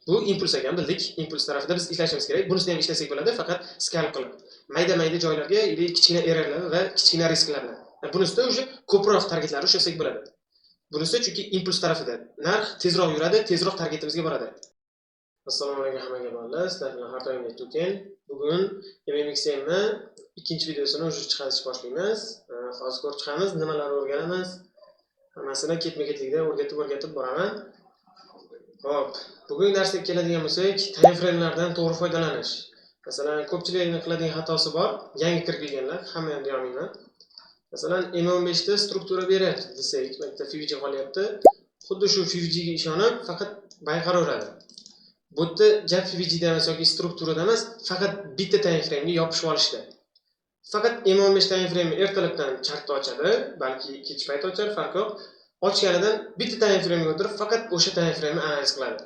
Bu impuls ekan, bildik. Impuls tarafida biz ishlashimiz kerak. Bunisini ham ishlasak bo'ladi, faqat scalp qilib. Mayda-mayda joylarga или kichkina errorlar va kichkina risklar bilan. Bunisida уже ko'proq targetlarni ushlasak bo'ladi. Bunisi chunki impuls tarafida. Narx tezroq yuradi, tezroq targetimizga boradi. Assalomu alaykum hammaga bolalar. Sizlar bilan har doimgidek Tuken. Bugun MMXMni ikkinchi videosini уже chiqarishni boshlaymiz. Hozir ko'rib chiqamiz, nimalar o'rganamiz. Hammasini ketma-ketlikda o'rgatib-o'rgatib boraman. Xo'p, bugungi darsga keladigan bo'lsak, time framelardan to'g'ri foydalanish. Masalan, ko'pchilikning qiladigan xatosi bor, yangi kirib kelganlar, hamma ham deya olmayman. Masalan, M15 da struktura beryapti desak, bitta FVG qolyapti. Xuddi shu FVG ga ishonib, faqat buy qaraveradi. Bu yerda gap FVG da emas yoki strukturada emas, faqat bitta time frame ga yopishib olishda. Faqat M15 time frame ertalabdan chartni ochadi, balki kech payt ochar, farqi yo'q. Ochganidan bitta time frame ga o'tirib, faqat o'sha time frame ni analiz qiladi.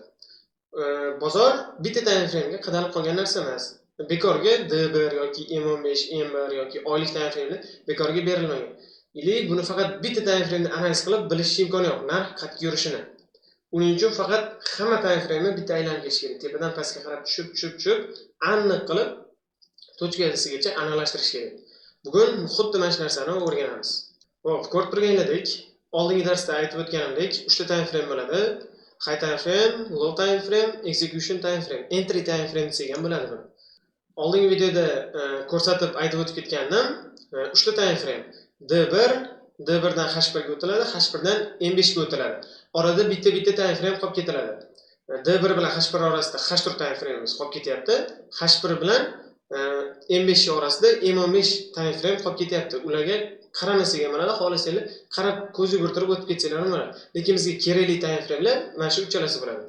Bozor bitta time frame ga qadalib qolgan narsa emas. Bekorga D1 yoki M15, M1 yoki oylik time frame bekorga berilmagan. Или buni faqat bitta time frame ni analiz qilib bilish imkoni yo'q, narx qayerga yurishini. Uning uchun faqat hamma time frame ni bitta aylanib kelish kerak. Tepadan pastga qarab tushib, tushib, tushib, aniq qilib точка sigacha aniqlashtirish kerak. Bugun xuddi mana shu narsani o'rganamiz. Xo'p, ko'rib turganingizdek, oldingi darsda aytib o'tganimdek, 3 ta time frame bo'ladi. High time frame, low time frame, execution time frame, entry time frame desak ham bo'ladi buni. Oldingi videoda ko'rsatib aytib o'tib ketgandim, 3 ta time frame. D1, D1 dan H1 ga o'tiladi, H1 dan M5 ga o'tiladi. Orada bitta-bitta time frame qolib ketiladi. D1 bilan H1 orasida H4 time frame'imiz qolib ketyapti. H1 bilan M5 orasida M15 time frame qolib ketyapti. Ularga qaramasak ham bo'ladi, xohlasanglar qarab ko'z yugurtirib o'tib ketsanglar ham bo'ladi. Lekin bizga kerakli time frame'lar mana shu uchalasi bo'ladi.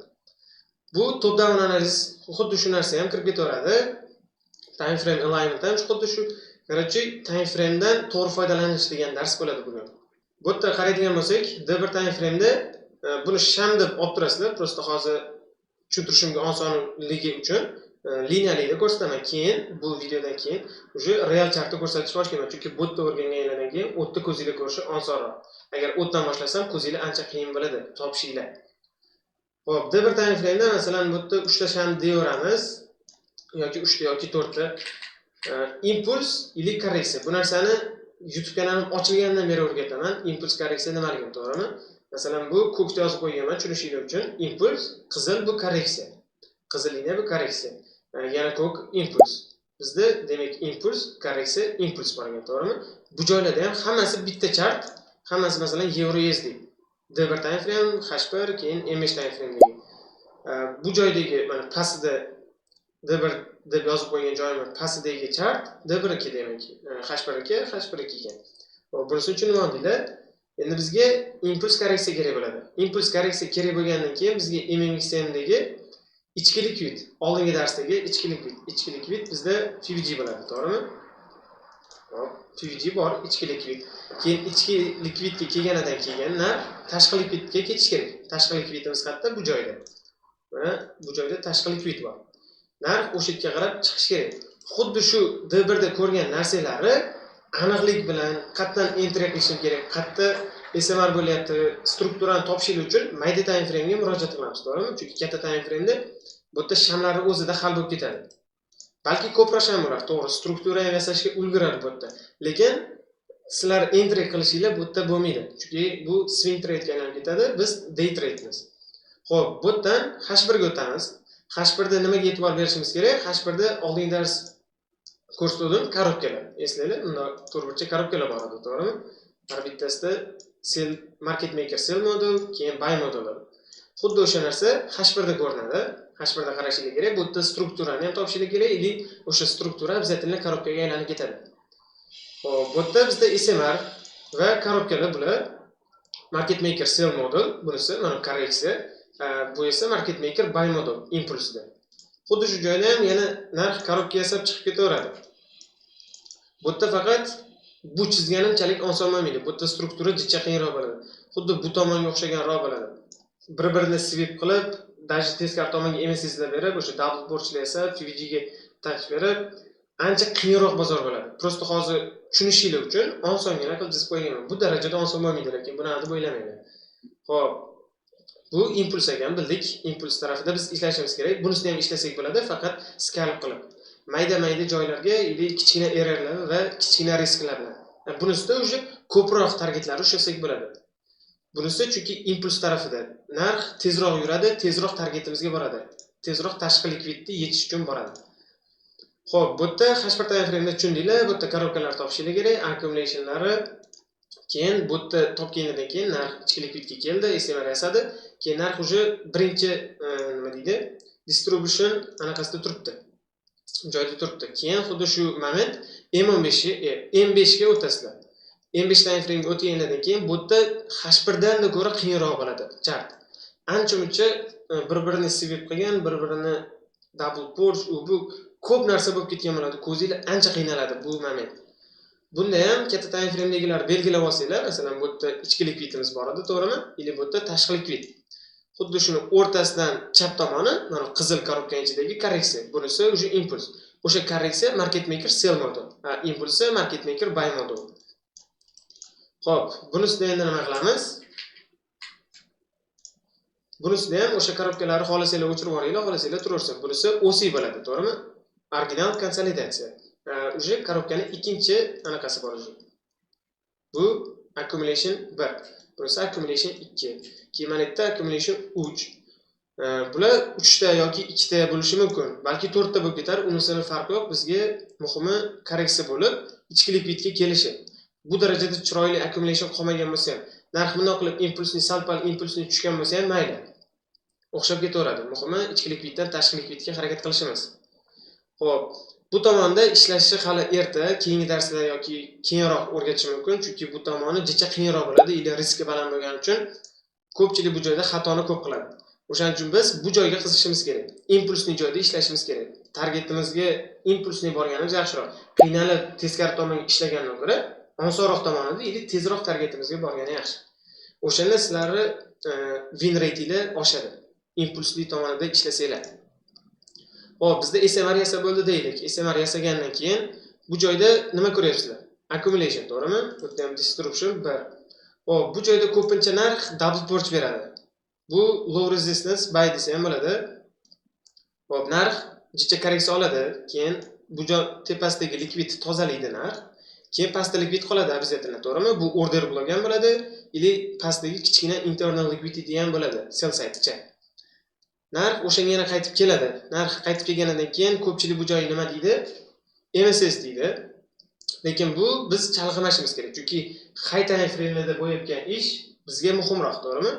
Bu top down analiz xuddi shu narsa ham kirib ketaveradi. Time frame alignment ham xuddi shu. Короче, time frame'dan to'g'ri foydalanish degan dars bo'ladi bugun. Bu yerda qaraydigan bo'lsak, D1 time frame'da buni sham deb olib turasizlar. Просто hozir tushuntirishimga osonligi uchun liniyalikda ko'rsataman. Keyin bu videodan keyin уже real chartni ko'rsatishni boshlayman. Chunki bu yerda o'rganganinglardan keyin o'tni ko'zinglar ko'rishi osonroq. Agar o'tdan boshlasam, ko'zinglar ancha qiyin bo'ladi topishinglar. Xo'p, D1 time frame'da masalan bu yerda 3 ta sham deyaveramiz yoki 3 ta yoki 4 ta. Impuls или korreksiya. Bu narsani YouTube kanalim ochilganidan beri o'rgataman. Impuls, korreksiya nimaligini, to'g'rimi? Masalan, bu ko'kda yozib qo'yganman tushunishinglar uchun. Impuls, qizil bu korreksiya. Qizil liniya bu korreksiya. Yana ko'k impuls. Bizda demak impuls, korreksiya, impuls bor ekan, to'g'rimi? Bu joylarda ham hammasi bitta chart, hammasi masalan Euro USD. D1 time frame, H1, keyin M5 time frame'dagi. Bu joydagi mana pastida D1 deb yozib qo'ygan joyimiz pastidagi chart D1 demak, H1 H1 ekan. Xo'p, bunisi uchun nima deydi? Endi bizga impuls, korreksiya kerak bo'ladi. Impuls, korreksiya kerak bo'lgandan keyin bizga MMXMdagi ichki likvid, oldingi darsdagi ichki likvid, ichki likvid bizda FVG bo'ladi, to'g'rimi? Xo'p, FVG bor, ichki likvid. Keyin ichki likvidga kelganidan keyin narx tashqi likvidga ketish kerak. Tashqi likvidimiz qayerda? Bu joyda. Mana bu joyda tashqi likvid bor. Narx o'sha yerga qarab chiqish kerak. Xuddi shu D1 da ko'rgan narsalari aniqlik bilan qayerdan entry qilishim kerak, qayerda SMR bo'lyapti, strukturani topishingiz uchun mayda time frame'ga murojaat qilamiz, to'g'rimi? Chunki katta time frame'da bu yerda shamlarni o'zida hal bo'lib ketadi. Balki ko'proq sham bo'lar, to'g'ri, struktura ham yasashga ulguradi bu yerda. Lekin sizlar entry qilishinglar bu yerda bo'lmaydi. Chunki bu swing trade'ga aylanib ketadi, biz day trade'miz. Xo'p, bu yerdan H1 ga o'tamiz. H1 da nimaga e'tibor berishimiz kerak? H1 da oldingi dars ko'rsatuvdim, коробка lar. Eslanglar, bunda to'rtburchak коробка lar bor edi, to'g'rimi? Har bittasida sell, market maker sell model, keyin buy model. Xuddi o'sha narsa H1 da ko'rinadi. H1 da qarashinglar kerak. Bu yerda strukturani ham topishinglar kerak или o'sha struktura обязательно коробка ga aylanib ketadi. Xo'p, bu yerda bizda SMR va коробка lar bular market maker sell model, bunisi mana korreksiya, bu esa market maker buy model impulsida. Xuddi shu joyda ham yana narx коробка yasab chiqib ketaveradi. Bu yerda faqat bu chizganimchalik oson bo'lmaydi. Bu yerda struktura jicha qiyinroq bo'ladi. Xuddi bu tomonga o'xshaganroq bo'ladi. Bir-birini sweep qilib, даже teskari tomonga MSSlar berib, o'sha double burchlar yasab, FVG ga touch berib, ancha qiyinroq bozor bo'ladi. Просто hozir tushunishinglar uchun osongina qilib chizib qo'yganman. Bu darajada oson bo'lmaydi, lekin buni deb o'ylamanglar. Xo'p, Bu impuls ekan, bildik. Impuls tarafida biz ishlashimiz kerak. Bunisini ham ishlasak bo'ladi, faqat scalp qilib. Mayda-mayda joylarga или kichkina errorlar va kichkina risklar bilan. Bunisida уже ko'proq targetlarni ushlasak bo'ladi. Bunisi chunki impuls tarafida narx tezroq yuradi, tezroq targetimizga boradi. Tezroq tashqi likvidni yechish uchun boradi. Xo'p, bu yerda H1 time frame'da tushundinglar, bu yerda korobkalar topishinglar kerak, accumulationlari. Keyin bu yerda topgandan keyin narx ichki likvidga keldi, SMR yasadi. Keyin narx уже birinchi nima deydi? Distribution anaqasida turibdi. Joyda turibdi. Keyin xuddi shu moment M15 M5 ga o'tasizlar. M5 time frame'ga o'tgandan keyin bu yerda H1 dan da ko'ra qiyinroq bo'ladi chart. Ancha-muncha bir-birini sweep qilgan, bir-birini double purge, u bu ko'p narsa bo'lib ketgan bo'ladi. Ko'zinglar ancha qiynaladi bu moment. Bunda ham katta time frame'dagilar belgilab olsanglar, masalan, bu yerda ichki likvidimiz bor edi, to'g'rimi? Или bu yerda tashqi likvid. Xuddi shuni o'rtasidan chap tomoni, mana qizil korobkaning ichidagi korreksiya. Bunisi уже impuls. O'sha korreksiya market maker sell model. Impulsi market maker buy model. Xo'p, bunisida endi nima qilamiz? Bunisida ham o'sha korobkalarni xohlasanglar o'chirib yuboringlar, xohlasanglar turaversin. Bunisi OC bo'ladi, to'g'rimi? Original konsolidatsiya. Уже korobkani ikkinchi anaqasi bor уже. Bu accumulation 1. Bunisi accumulation 2. Keyin mana yerda accumulation 3. Bular 3 ta yoki 2 ta bo'lishi mumkin. Balki 4 ta bo'lib ketar, unisini farqi yo'q. Bizga muhimi korreksiya bo'lib, ichki likvidga kelishi. Bu darajada chiroyli accumulation qolmagan bo'lsa ham, narx bundoq qilib impulsni sal-pal impulsni tushgan bo'lsa ham mayli. O'xshab ketaveradi. Muhimi ichki likviddan tashqi likvidga harakat qilishimiz. Xo'p, bu tomonda ishlashi hali erta, keyingi darslar yoki keyinroq o'rgatish mumkin, chunki bu tomoni jicha qiyinroq bo'ladi, или riski baland bo'lgani uchun ko'pchilik bu joyda xatoni ko'p qiladi. O'shaning uchun biz bu joyga qizishimiz kerak. Impulsli joyda ishlashimiz kerak. Targetimizga impulsli borganimiz yaxshiroq. Qiynalib teskari tomonga ishlagandan ko'ra osonroq tomonida или tezroq targetimizga borgani yaxshi. O'shanda sizlarni win ratinglar oshadi. Impulsli tomonida ishlasanglar. Xo'p, bizda SMR yasab bo'ldi deylik. SMR yasagandan keyin bu joyda nima ko'ryapsizlar? Accumulation, to'g'rimi? Bu yerda ham distribution 1. Xo'p, bu joyda ko'pincha narx double purge beradi. Bu low resistance buy desa ham bo'ladi. Xo'p, narx jicha korreksiya oladi, keyin bu joy tepasidagi likvid tozalaydi narx. Keyin pastda likvid qoladi обязательно, to'g'rimi? Bu order block ham bo'ladi, или pastdagi kichkina internal liquidity ham bo'ladi, sell sidecha. Narx o'shanga yana qaytib keladi. Narx qaytib kelganidan keyin ko'pchilik bu joyi nima deydi? MSS deydi. Lekin bu biz chalg'imashimiz kerak, chunki high time frame'da bo'layotgan ish bizga muhimroq, to'g'rimi?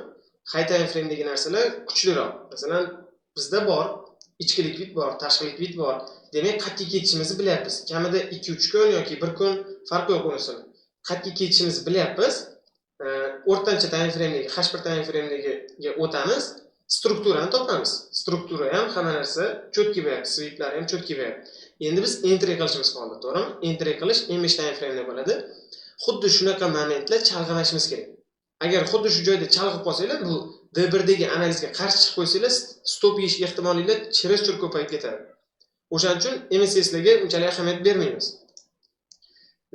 High time frame'dagi narsalar kuchliroq. Masalan, bizda bor ichki likvid bor, tashqi likvid bor. Demak, qayerga ketishimizni bilyapmiz. Kamida 2-3 kun yoki 1 kun farqi yo'q unisini. Qayerga ketishimizni bilyapmiz. O'rtancha time frame'dagi, H1 time frame'dagiga o'tamiz. Strukturani topamiz. Struktura ham hamma narsa четкий bo'lyapti, sweeplar ham четкий bo'lyapti. Endi biz entry qilishimiz qoldi, to'g'rimi? Entry qilish M5 time frame'da bo'ladi. Xuddi shunaqa momentlar chalg'imashimiz kerak. Agar xuddi shu joyda chalg'ib qolsanglar, bu D1 dagi analizga qarshi chiqib qo'ysanglar, stop yeyish ehtimolinglar чересчур ko'payib ketadi. O'shaning uchun MSSlarga unchalik ahamiyat bermaymiz.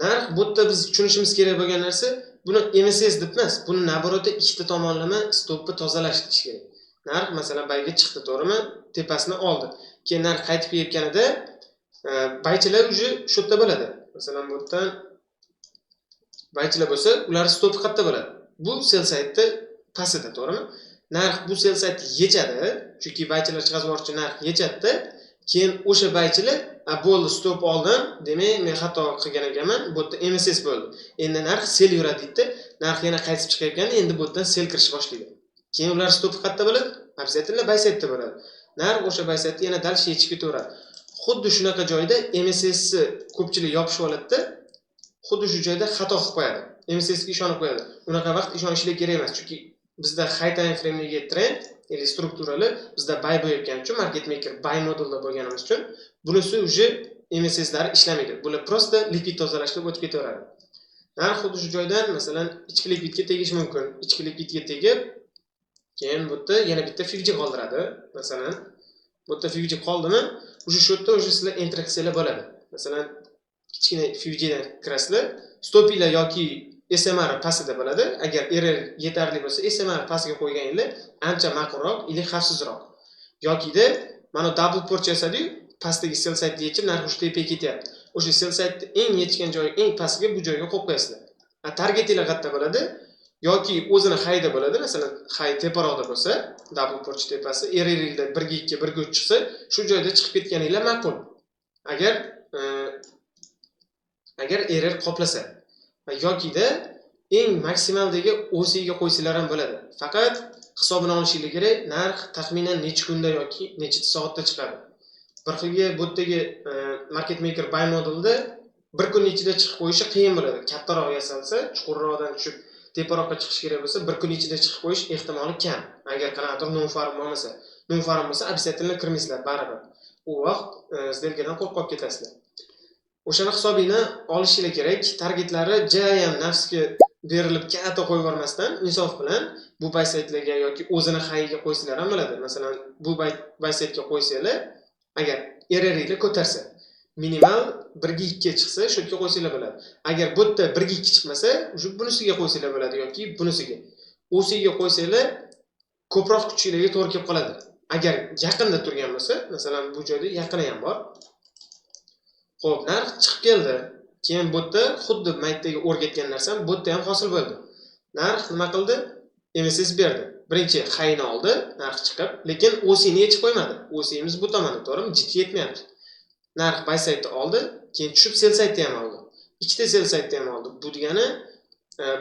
Narx bu yerda biz tushunishimiz kerak bo'lgan narsa, buni MSS deb emas, buni наоборот ikkita tomonlama stopni tozalash deyish kerak. Narx masalan buyga chiqdi, to'g'rimi? Tepasini oldi. Keyin narx qaytib kelayotganida buychilar уже shu yerda bo'ladi. Masalan, bu yerdan buychilar bo'lsa, ular stopi qayerda bo'ladi? Bu sell side'da pastida, to'g'rimi? Narx bu sell side yechadi, chunki buychilar chiqazib yuboruvchi narx yechadi. Keyin o'sha buychilar, "A, bo'ldi, stop oldim, demak, men xato qilgan ekanman, bu yerda MSS bo'ldi. Endi narx sell yuradi" deydi. Narx yana qaytib chiqayotganda endi bu yerdan sell kirishni boshlaydi. Keyin ular stopi qayerda bo'ladi? Обязательно buy side'da bo'ladi. Narx o'sha buy side'ni yana дальше yechib ketaveradi. Xuddi shunaqa joyda MSSni ko'pchilik yopishib oladi-da, xuddi shu joyda xato qilib qo'yadi. MSS ga ishonib qo'yadi. Unaqa vaqt ishonishlik kerak emas, chunki bizda high time frame'dagi trend или strukturalar bizda buy bo'layotgani uchun, market maker buy modelda bo'lganimiz uchun bunisi уже MSSlari ishlamaydi. Bular просто likvid tozalashda o'tib ketaveradi. Narx xuddi shu joydan masalan ichki likvidga tegishi mumkin. Ichki likvidga tegib, keyin bu yerda yana bitta FVG qoldiradi. Masalan, bu yerda FVG qoldimi, уже shu yerda уже sizlar entry qilsanglar bo'ladi. Masalan, kichkina FVGdan kirasizlar, stopinglar yoki SMR pastida bo'ladi. Agar RR yetarli bo'lsa, SMR pastiga qo'yganinglar ancha ma'qulroq ili xavfsizroq. Yokida mana double porch yasadi-yu, pastdagi sell side yechib narx o'sha tepaga ketyapti. O'sha sell side eng yechgan joyi eng pastga bu joyga qo'yib qo'yasizlar. Targetinglar qayerda bo'ladi? Yoki o'zini highda bo'ladi, masalan, high teparoqda bo'lsa, double porch tepasi RR'da 1.2, 1.3 chiqsa, shu joyda chiqib ketganinglar ma'qul. Agar agar RR qoplasa. Yokida eng maksimaldagi OC'ga qo'ysanglar ham bo'ladi. Faqat hisobini olishinglar kerak, narx taxminan necha kunda yoki necha soatda chiqadi. Bir xilga bu yerdagi market maker buy modelda bir kun ichida chiqib qo'yishi qiyin bo'ladi. Kattaroq yasalsa, chuqurroqdan tushib teparoqqa chiqish kerak bo'lsa, bir kun ichida chiqib qo'yish ehtimoli kam. Agar qanaqadir non-farm bo'lmasa, non-farm bo'lsa, обязательно kirmaysizlar baribir. U vaqt сделка dan qo'rqib qolib ketasizlar. O'shani hisobingni olishinglar kerak. Targetlari jayam nafsga berilib katta qo'yib yubormasdan, insof bilan bu buy side'larga yoki o'zini highga qo'ysanglar ham bo'ladi. Masalan, bu buy side'ga qo'ysanglar, agar RR'lar ko'tarsa, minimal 1.2 chiqsa, shu yerga qo'ysanglar bo'ladi. Agar bu yerda 1.2 chiqmasa, o'sha bunisiga qo'ysanglar bo'ladi yoki bunisiga. OC'ga qo'ysanglar, ko'proq kuchinglarga to'g'ri kelib qoladi. Agar yaqinda turgan bo'lsa, masalan, bu joyda yaqini ham bor. Xo'p, narx chiqib keldi. Keyin bu yerda xuddi maytdagi o'rgatgan narsam bu yerda ham hosil bo'ldi. Narx nima qildi? MSS berdi. Birinchi highni oldi, narx chiqib, lekin OC'ni yechib qo'ymadi. OC'miz bu tomonda, to'g'rimi? Jiddiy yetmayapti. Narx buy side'ni oldi, keyin tushib sell side'ni ham oldi. Ikkita sell side'ni ham oldi. Bu degani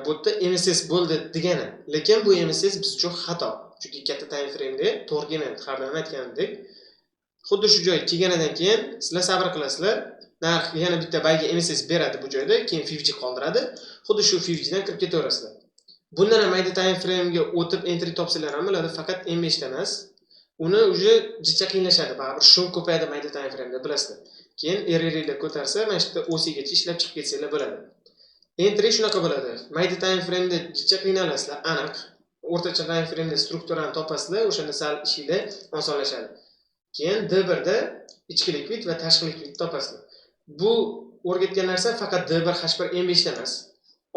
bu yerda MSS bo'ldi degani. Lekin bu MSS biz uchun xato. Chunki katta time frame'da to'g'ri kelmayapti, har doim aytganimdek. Xuddi shu joy kelganidan keyin sizlar sabr qilasizlar. Narx yana bitta buyga MSS beradi bu joyda, keyin FVG qoldiradi. Xuddi shu FVGdan kirib ketaverasizlar. Bundan ham mayda time frame'ga o'tib entry topsalar ham bo'ladi, faqat M5 da emas. Uni уже jicha qiyinlashadi, baribir шум ko'payadi mayda time frame'da, bilasizlar. Keyin RR'lar ko'tarsa, mana shu yerda OC'gacha ishlab chiqib ketsanglar bo'ladi. Entry shunaqa bo'ladi. Mayda time frame'da jicha qiynalasizlar, aniq. O'rtacha time frame'da strukturani topasizlar, o'shanda sal ishinglar osonlashadi. Keyin D1 da ichki likvid va tashqi likvid topasizlar. Bu o'rgatgan narsa faqat D1, H1, M5 da emas.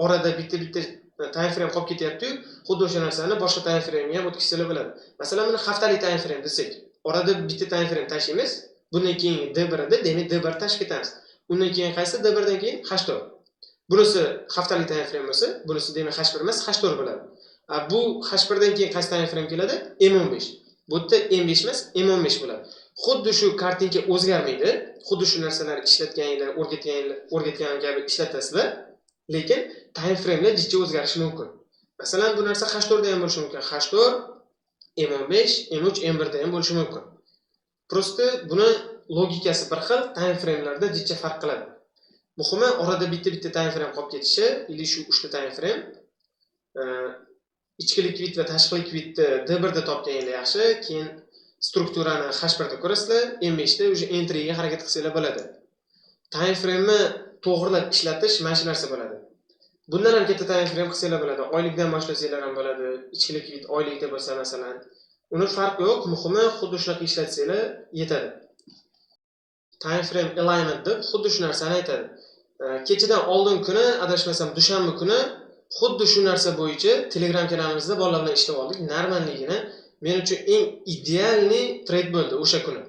Orada bitta-bitta time frame qolib ketyapti-yu, xuddi o'sha narsani boshqa time frame'ga ham o'tkazsalar bo'ladi. Masalan, buni haftalik time frame desak, orada bitta time frame tashlaymiz. Bundan keyin D1 da, demak D1 tashlab ketamiz. Undan keyin qaysi D1 dan keyin H4. Bunisi haftalik time frame bo'lsa, bunisi demak H1 emas, H4 bo'ladi. Bu H1 dan keyin qaysi time frame keladi? M15. Bu yerda M5 emas, M15 bo'ladi. Xuddi shu картинка o'zgarmaydi. Xuddi shu narsalarni ishlatganinglar, o'rgatganinglar, o'rgatganim kabi ishlatasizlar. Lekin time framelar jicha o'zgarishi mumkin. Masalan, bu narsa H4 da ham bo'lishi mumkin. H4, M15, M3, M1 da ham bo'lishi mumkin. Просто buni logikasi bir xil, time framelarda jicha farq qiladi. Muhimi orada bitta-bitta time frame qolib ketishi, или shu 3 ta time frame. Ichki likvid va tashqi likvidni D1 da topganinglar yaxshi, keyin strukturani H1 da ko'rasizlar, M5 da уже entryga harakat qilsanglar bo'ladi. Time frame'ni to'g'rilab ishlatish mana shu narsa bo'ladi. Bundan ham katta time frame qilsanglar bo'ladi. Oylikdan boshlasanglar ham bo'ladi. Ichki likvid oylikda bo'lsa masalan. Uni farqi yo'q, muhimi xuddi shunaqa ishlatsanglar yetadi. Time frame alignment deb xuddi shu narsani aytadi. Kechadan oldin kuni, adashmasam dushanba kuni xuddi shu narsa bo'yicha Telegram kanalimizda bolalar bilan ishlab oldik. Normalligini men uchun eng идеальный trade bo'ldi o'sha kuni.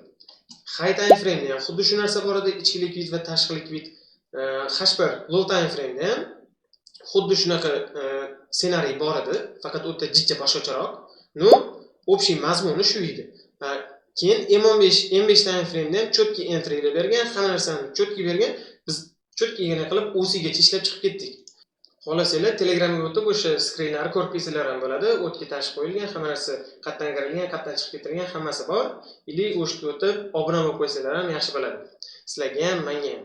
High time frame'da ham xuddi shu narsa bor edi, ichki likvid va tashqi likvid. H1 low time frame'da ham xuddi shunaqa ssenariy bor edi, faqat u yerda jicha boshqacharoq. Но, общий mazmuni shu edi. Keyin M15, M5 time frame'da ham четкий entrylar bergan, hamma narsani четкий bergan. Biz четкий qilib OC'gacha ishlab chiqib ketdik. Xohlasanglar Telegramga o'tib o'sha skrinlarni ko'rib kelsanglar ham bo'ladi. O'tga tashib qo'yilgan, hamma narsa qayerdan kirilgan, qayerdan chiqib ketilgan hammasi bor. Или o'sha o'tib obuna bo'lib qo'ysanglar ham yaxshi bo'ladi. Sizlarga ham, menga ham.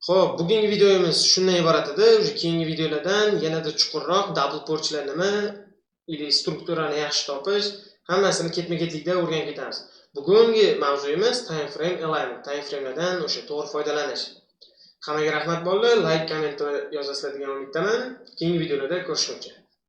Xo'p, bugungi videomiz shundan iborat edi. Уже keyingi videolardan yanada chuqurroq double porchlar nima, или strukturani yaxshi topish, hammasini ketma-ketlikda o'rganib ketamiz. Bugungi mavzuyimiz time frame alignment, time framelardan o'sha to'g'ri foydalanish. Hammaga rahmat bolalar, like, komment yozasizlar degan umiddaman. Keyingi videolarda ko'rishguncha.